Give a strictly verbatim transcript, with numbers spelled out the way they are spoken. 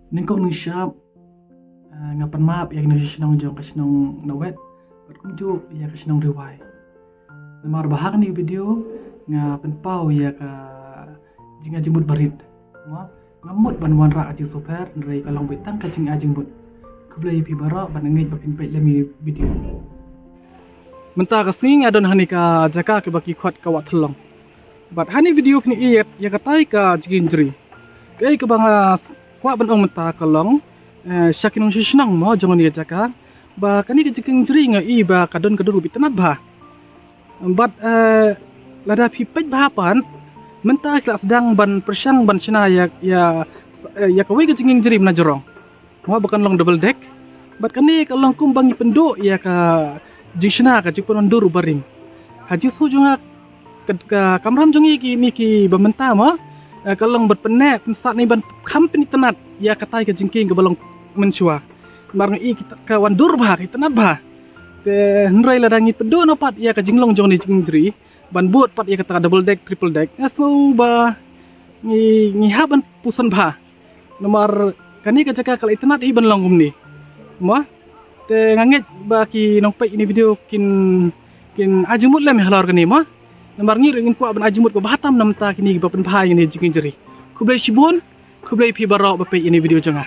Nyngkong nyngshap, eh, nga pan map ïa ki nongshong shnong jong ka shnong Nowet bad kumjuh ïa ka shnong Ri Wai. Namar ba ha kane ka video nga pynpaw ïa ka jingai jingmut barit. Mo, ngam mut ban wanrah ka jingsngewsih hynrei ka long beit tang ka jingai jingmut. Khublei ïa phi baroh bad nga ngeit ba phin peit lem ïa kane ka video. Mynta ka sngi nga don ha kane ka jaka kaba ki khot ka Wah Thlong. Bad ha kane ka video phin ïohi ïa katai ka jingïainjri. Kaei kaba nga kwah ban ong mynta ka long, eh, sha ki nongshong shnong mo jong kane ka jaka, ba kane ka jingïainjri nga i ba ka don ka dur ba itynnad bha. Bad, eh, lada phi peit bha pat, mynta ki la sdang ban pyrshang ban shna ïa, ïa, eh, ïa kawei ka jingïainjri mynta jrong. Mo, ba kan long double deck. Bad kane ka long kumba ngi pynduh ïa ka jingshna, ka jingpynwandur u barim. Ha jingsngew jong nga, ka, ka kamram jong ngi kine kiba mynta mo, eh, ka long ban pynneh pynsah ne ban kham pynitynnad ïa katai ka jingkieng kaba long mynshuwa. Namar ngi i ka wandur bha, ka itynnad bha. Te hynrei lada ngi pynduh noh pat ïa ka jinglong jong kane ka jingïainjri, ban bud pat ïa kata ka double deck, triple deck, nga sngew ba ngi, ngi hap ban puson bha. Namar kane ka jaka ka la itynnad hi ban long kumne. Mo? Te nga ngeit ba ki nongpeit ïa kane ka video kin, kin ai jingmut lem halor kane mo. Namar ngi ruh ngin kwah ban ai jingmut kaba bha tam na bynta kine kiba pynbha ïa kane ka jingïainjri. Khublei shibun, khublei ïa phi baroh ba peit ïa kane ka video jong nga.